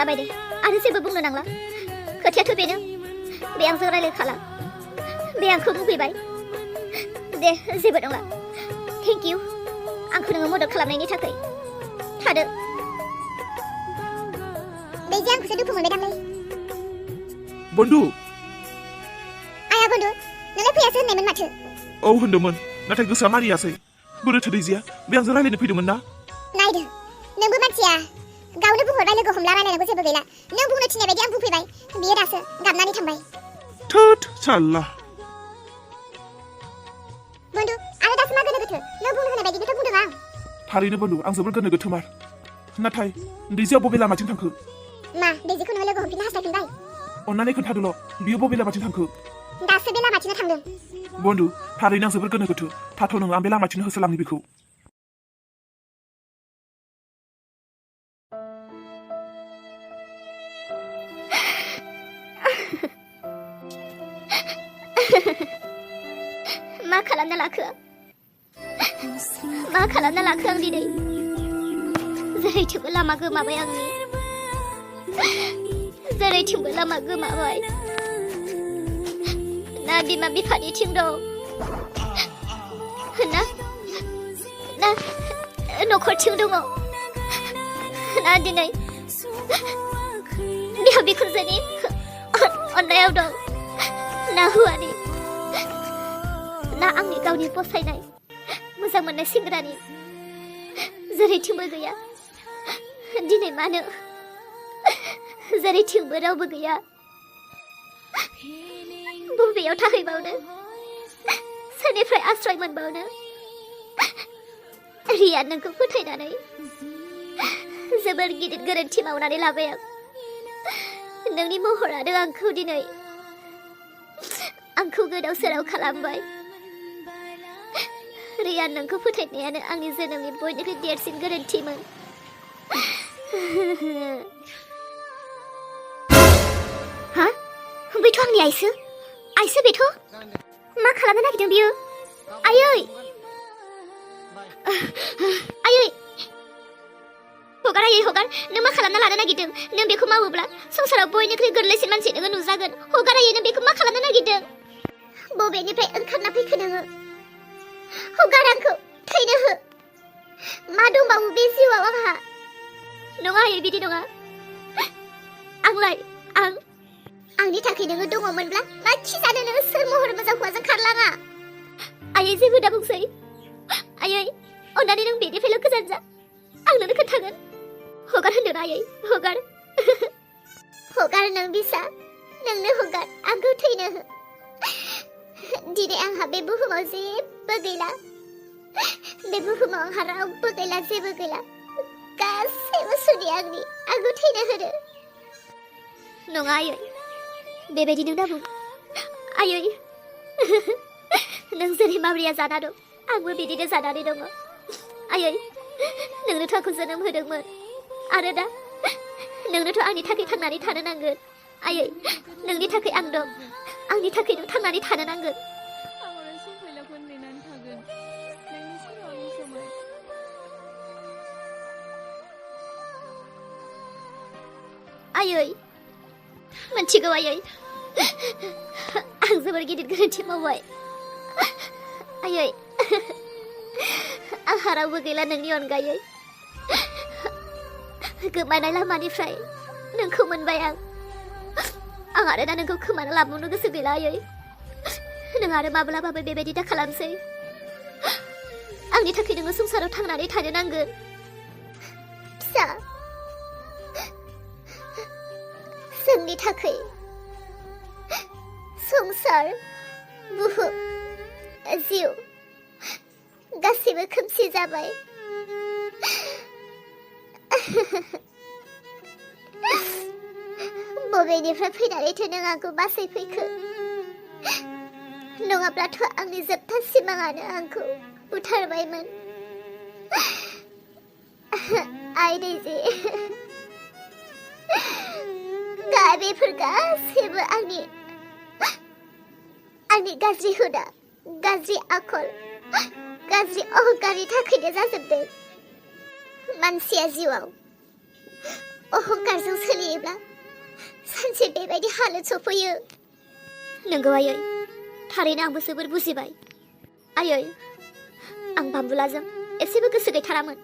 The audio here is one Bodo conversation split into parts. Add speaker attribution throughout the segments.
Speaker 1: जाबाय दे आरो जेबो बुंनो नांला खोथायाथ' बेनो बे आंजों रायलायखाला बे आंखौ बुंफैबाय दे जेबो नंला थेंक इउ आंखौ नोङो मदद खालामनायनि थाखाय थादो बेजे आंखौसो दुखु मोनबाय दांलै
Speaker 2: बन्दु
Speaker 1: आया बन्दु नोंलाय फैयासो होननायमोन माथो
Speaker 2: औ होनदोंमोन नाथाय गोसोआ मानियासै बोरैथो दैजिया बे आंजों रायलायनो फैदोंमोन ना
Speaker 1: नायदो नोंबो मानसिया गावनो बुंहरबाय लोगो हमला रायलायनांगौ जेबो गैला नों बुंनो थिननाय बायदि आं बुंफैबाय बियो दासो गाबनानै थांबाय
Speaker 2: थोद साल्ला
Speaker 1: बन्दु आरो दासो मा गोनो गोथो नों बुंनो होनाय बायदिनोथ' बुंदों आं
Speaker 2: थारैनो बन्दु आं जोबोर गोनो गोथोमार नाथाय दैजिया बबे लामाथिं थांखो
Speaker 1: मा दैजिखौ नोङो लोगो हमफिननो हास्थायफिनबाय
Speaker 2: अन्नानै खोन्थादोल' बियो बबे लामाथिं थांखो
Speaker 1: दासो बे लामाथिंनो थांदों
Speaker 2: बन्दु थारैनो आं जोबोर गोनो गोथो थाथ' नोङो आं बे लामाथिंनो होसोलांनि बेखौ
Speaker 1: मा खालामना लाखो आं दिनै जेरैथिंबो लामा गोमाबाय आंनि जेरैथिंबो लामा गोमाबाय ना बिमा बिफानिथिं दं ना न'खरथिं दङ ना दिनै बिहाव बिखुनजोनि अननायाव दं ना हुवानि ना आंनि गावनि फसायनाय मोजां मोननाय सेंग्रानि जेरैथिंबो गैया दिनै मानो जेरैथिंबो रावबो गैया बबेयाव थाहैबावनो सोरनिफ्राय आश्रय मोनबावनो रिया नोंखौ फोथायनानै जोबोर गिदिर गोरोन्थि मावनानै लाबाय आं नोंनि महरानो आंखौ दिनै आंखौ गोदाव सोराव खालामबाय रिया नोंखौ फोथायनायानो आंनि जोनोमनि बयनिख्रुइ देरसिन गोरोन्थिमोन हा बेथ' आंनि आइसो बेथ' मा खालामनो नागिरदों बियो आयै हगार नों मा खालामना लानो नागिरदों नों बेखौ मावोब्ला संसाराव बयनिख्रुइ गोरलैसिन मानसि नोङो नुजागोन हगार आयै नों बेखौ मा खालामनो नागिरदों बबेनिफ्राय ओंखारना फैखो नोङो हगार आंखौ थैनो हो मा दंबावो बे जिउआव आंहा नङा आयै बिदि नङा आंनि थाखाय नोङो दङमोनब्ला मा खि जानो नोङो सोर महर मोजां हौवाजों खारलाङा आयै जेबो दा बुंसै आयै अन्नानै नों बेनिफ्रायल' गोजान जा आं नोंनो खोन्थागोन हगार होनदों आयै हगार नों बिसा नोंनो हगार आंखौ थैनो हो दिनै आंहा बे बुहुमाव जेबो गैला बे बुहुमाव आंहा रावबो गैला जेबो गैला गासैबो सुनि आंखौ थैनो होदो नङा आयै बेबायदि नों दाबुं आयै नों जेरै माब्रिया जाना दं आंबो बिदिनो जानानै दङ आयै नोंनोथ' आंखौ जोनोम होदोंमोन आरो दा नोंनोथ' आंनि थाखाय थांनानै थानो नांगोन आयै नोंनि थाखाय आं दं आंनि थाखाय नों थांनानै थानो नांगोन आयै मिथिगौ आयै आं जोबोर गिदिर गोरोन्थि मावबाय आयै आंहा रावबो गैला नोंनि अनगायै गोमानाय लामानिफ्राय नोंखौ मोनबाय आं आरो दा नोंखौ खोमाना लाबावनो गोसो गैला आयै नों आरो माब्लाबाबो बेबायदि दा खालामसै आंनि थाखाय नोङो संसाराव थांनानै थानो नांगोन फिसा जोंनि थाखाय संसार बुहुम जिउ गासैबो खोमसि जाबाय बबेनिफ्राय फैनानैथो नों आंखौ बासायफैखो नङाब्लाथ' आंनि जोबथा सिमाङानो आंखौ बुथारबायमोन आइ दैजे बेफोर गासैबो आंनि गाज्रि हुदा गाज्रि आखल गाज्रि अहंकारनि थाखायनो जाजोबदों मानसिया जिउआव अहंकारजों सोलियोब्ला सानसे बेबायदि हालोद सफैयो। नंगौ आयै, थारैनो आंबो जोबोर बुजिबाय। आयै, आं बाम्बुलाजों एसेबो गोसो गैथारामोन।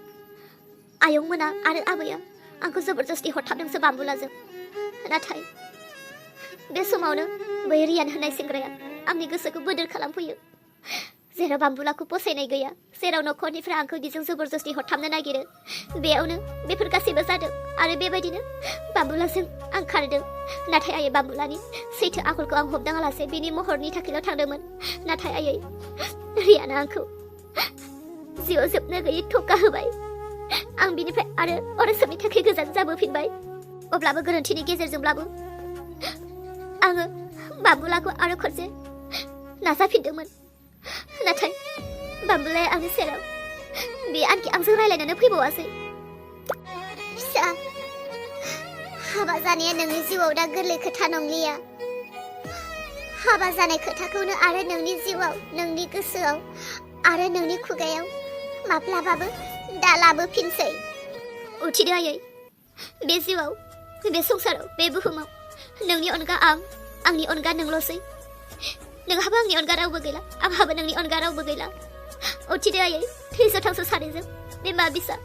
Speaker 1: आयंमोना आरो आबैया आंखौ जबरदस्ति हरथाबदोंसो बाम्बुलाजों। नाथाय बे समावनो बै रियान होननाय सेंग्राया आंनि गोसोखौ बोदोर खालामफैयो। जेराव बाम्बुलाखौ फसायनाय गैया, जेराव न'खरनिफ्राय आंखौ बिजों जबरदस्ति हरथाबनो नागिरो, बेयावनो बेफोर गासैबो जादों। आरो बेबायदिनो बाम्बुलाजों आं खारदों। नाथाय आयै, बाम्बुलानि सैथो आखलखौ आं हमदाङालासे बिनि महरनि थाखायल' थांदोंमोन। नाथाय आयै, रियाना आंखौ जिउआव जोबनो गैयै थक्का होबाय। आं बिनिफ्राय आरो अरायसमनि थाखाय गोजान जाबोफिनबाय। अब्लाबो गोरोन्थिनि गेजेरजोंब्लाबो आङो बाम्बुलाखौ आरो खनसे नाजाफिनदोंमोन। नाथाय बाम्बुलाया आंनि सेराव बे आनखि आंजों रायलायनोनो फैबावासै। फिसा, हाबा जानाया नोंनि जिउआव दा गोरलै खोथा नंलिया। हाबा जानाय खोथाखौनो आरो नोंनि जिउआव, नोंनि गोसोआव आरो नोंनि खुगायाव माब्लाबाबो दा लाबोफिनसै। उथिदो आयै, बे जिउआव, बे संसाराव, बे बुहुमाव नोंनि अनगा आंनि अनगा नोंल'सै। नोंहाबो आंनि अनगा रावबो गैला, आंहाबो नोंनि अनगा रावबो गैला। उथिदो आयै, थैस' थांस' सानैजों बिमा बिसा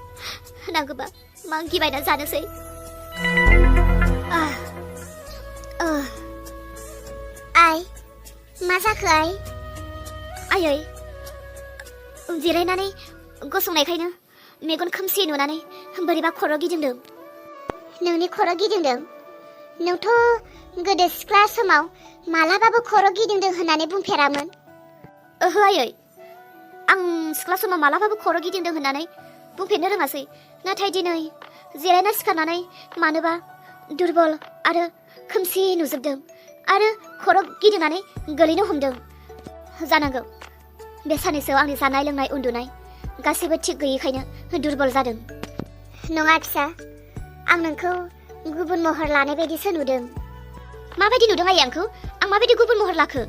Speaker 1: नांगौबा मांगि बायना जानोसै। आइ, मा जाखो आइ? आयै, जिरायनानै गसंनायखायनो मेगन खोमसि नुनानै बोरैबा खर' गिदिंदों। नोंनि खर' गिदिंदों? नोंथ' गोदो सिख्ला समाव मालाबाबो खर' गिदिंदों होननानै बुंफेरामोन। ओहो आयै, आं सिख्ला समाव मालाबाबो खर' गिदिंदों होननानै बुंफेरनो रोङासै। नाथाय दिनै जिरायना सिखारनानै मानोबा दुरबल आरो खोमसि नुजोबदों आरो खर' गिदिंनानै गोलैनो हमदों। जानांगौ बे साननैसोआव आंनि जानाय लोंनाय उन्दुनाय गासैबो थिग गैयैखायनो दुरबल जादों। नङा फिसा, आं नोंखौ गुबुन महर लानाय बायदिसो नुदों। माबायदि नुदों आयै आंखौ? आं माबायदि गुबुन महर लाखो?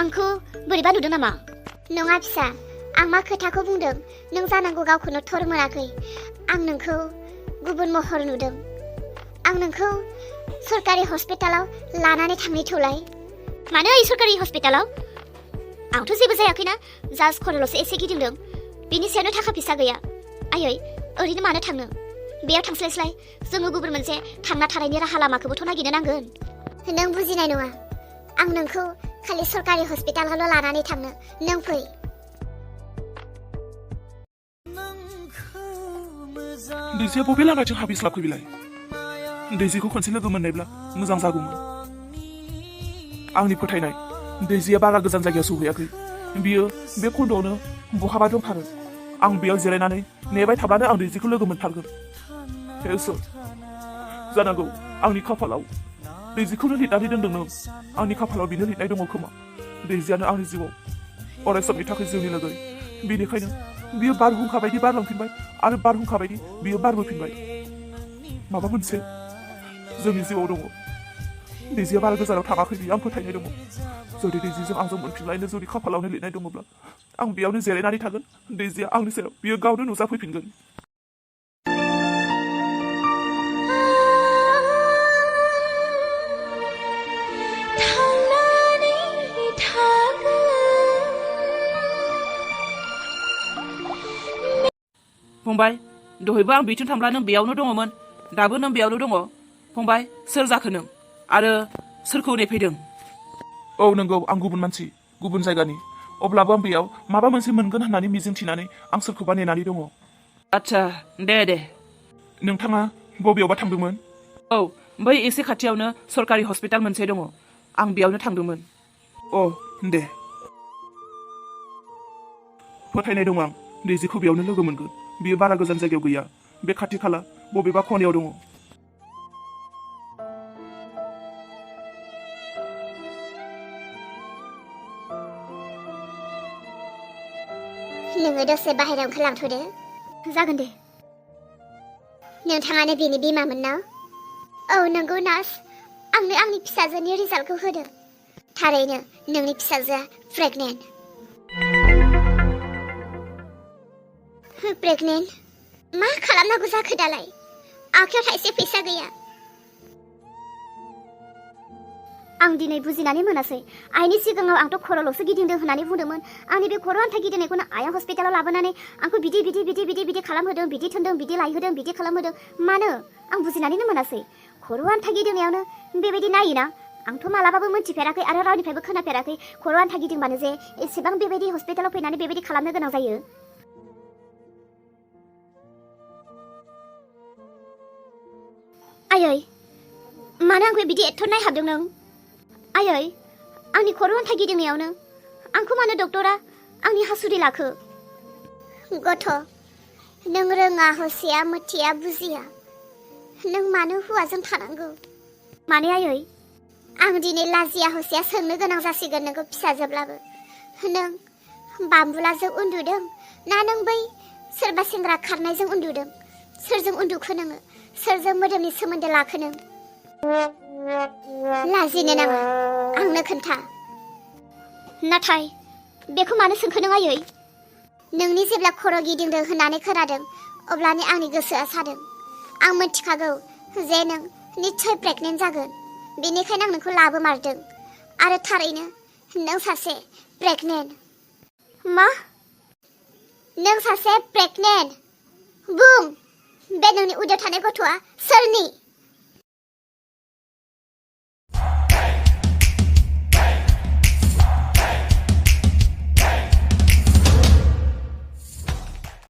Speaker 1: आंखौ बोरैबा नुदों नामा? नङा फिसा, आं मा खोथाखौ बुंदों नों जानांगौ गावखौनो थर मोनाखै। आं नोंखौ गुबुन महर नुदों। आं नोंखौ सरकारि हस्पिटालाव लानानै थांनोथौलाय। मानो आयै सरकारि हस्पिटालाव? आंथ' जेबो जायाखैना, जास्ट खर'ल'सो एसे गिदिंदों। बेनि सायावनो थाखा फैसा गैया। आयै, ओरैनो मानो थांनो? बेयाव थांस्लायस्लाय जोङो गुबुन मोनसे थांना थानायनि राहा लामाखौबोथ' नागिरनो नांगोन। नों बुजिनाय नङा। आं नोंखौ खालि सरकारि हस्पिटालावल' लानानै थांनो। नों फै।
Speaker 2: दैजिया बबे लामाथिं हाबहैस्लाबखो बिलाय? दैजिखौ खनसे लोगो मोननायब्ला मोजां जागौमोन। आंनि फोथायनाय, दैजिया बारा गोजान जायगायाव सौहैयाखै। बियो बे खन्द'आवनो बहाबा दंथारो। आं बेयाव जिरायनानै नेबाय थाब्लानो आं दैजिखौ लोगो मोनथारगोन। हे इसोर, जानांगौ आंनि खाफालाव दैजिखौनो लिरनानै दोनदों नों। आंनि खाफालाव बिनो लिरनाय दङ खोमा। दैजियानो आंनि जिउआव अरायसमनि थाखाय जिउनि लोगो। बेनिखायनो बियो बारहुंखा बायदि बारलांफिनबाय आरो बारहुंखा बायदि बियो बारबोफिनबाय। माबा मोनसे जोंनि जिउआव दङ। दैजिया बारा गोजानाव थाङाखै, बियो आं फोथायनाय दङ। जुदि दैजिजों आंजों मोनफिनलायनो जुदि खाफालावनो लिरनाय दङब्ला आं बेयावनो जिरायनानै थागोन। दैजिया आंनि सेराव बियो गावनो नुजाफैफिनगोन।
Speaker 3: फंबाय, दहायबो आं बिथिं थांब्ला नों बेयावनो दङमोन। दाबो नों बेयावनो दङ। फंबाय, सोर जाखो नों? आरो सोरखौ नेफैदों?
Speaker 2: औ नंगौ, आं गुबुन मानसि, गुबुन जायगानि। अब्लाबो आं बेयाव माबा मोनसे मोनगोन होननानै मिजिं थिनानै आं सोरखौबा नेनानै दङ।
Speaker 3: आच्छा, दे।
Speaker 2: नोंथाङा बबेयावबा थांदोंमोन?
Speaker 3: औ, बै एसे खाथियावनो सरकारि हस्पिटाल मोनसे दङ। आं बेयावनो थांदोंमोन।
Speaker 2: अ, दे। फोथायनाय दं आं दैजिखौ बेयावनो लोगो मोनगोन। बियो बारा गोजान जायगायाव गैया, बे खाथि खाला बबेबा खनायाव दङ।
Speaker 1: नोङो दसे बाहेरायाव ओंखारलांथ'दो। जागोन दे। नोंथाङानो बेनि बिमामोन ना? औ नंगौ नार्स, आंनो आंनि फिसाजोनि रिजाल्टखौ होदों। थारैनो नोंनि फिसाजोआ प्रेगनेन्ट। प्रेगनेन्ट? मा खालामनांगौ जाखो दालाय? आखायाव थाइसे फैसा गैया। आं दिनै बुजिनानै मोनासै। आइनि सिगाङाव आंथ' खर'ल'सो गिदिंदों होननानै बुंदोंमोन। आंनि बे खर' आन्था गिदिंनायखौनो आइया हस्पिटालाव लाबोनानै आंखौ बिदि खालामहोदों, बिदि थोनदों, बिदि लायहोदों, बिदि खालामहोदों। मानो? आं बुजिनानैनो मोनासै। खर' आन्था गिदिंनायावनो बेबायदि नायोना? आंथ' मालाबाबो मोनथिफेराखै आरो रावनिफ्रायबो खोनाफेराखै खर' आन्था गिदिंबानो जे एसेबां बेबायदि हस्पिटालाव फैनानै बेबायदि खालामनो गोनां जायो। आयै, मानो आंखौ बिदि एथ' नायहाबदों नों? आयै, आंनि खर' आन्था गिदिंनायावनो आंखौ मानो डक्टरा आंनि हासुदै लाखो? गथ', नों रोङा हसिया मिथिया बुजिया। नों मानो हौवाजों थानांगौ? माने आयै? आं दिनै लाजिया हसिया सोंनो गोनां जासिगोन नोंखौ फिसाजोब्लाबो। नों बाम्बुलाजों उन्दुदों ना नों बै सोरबा सेंग्रा खारनायजों उन्दुदों? सोरजों उन्दुखो नोङो? सोरजों मोदोमनि सोमोन्दो लाखो नों? लाजिनो नाङा, आंनो खोन्था। नाथाय बेखौ मानो सोंखो नों आयै? नोंनि जेब्ला खर' गिदिंदों होननानै खोनादों अब्लानो आंनि गोसोआ सादों। आं मिथिखागौ जे नों निस्सय प्रेगनेन्ट जागोन। बेनिखायनो आं नोंखौ लाबोमारदों आरो थारैनो नों सासे प्रेगनेन्ट। मा? नों सासे प्रेगनेन्ट? बुं, बे नोंनि उदैयाव थानाय गथ'आ सोरनि?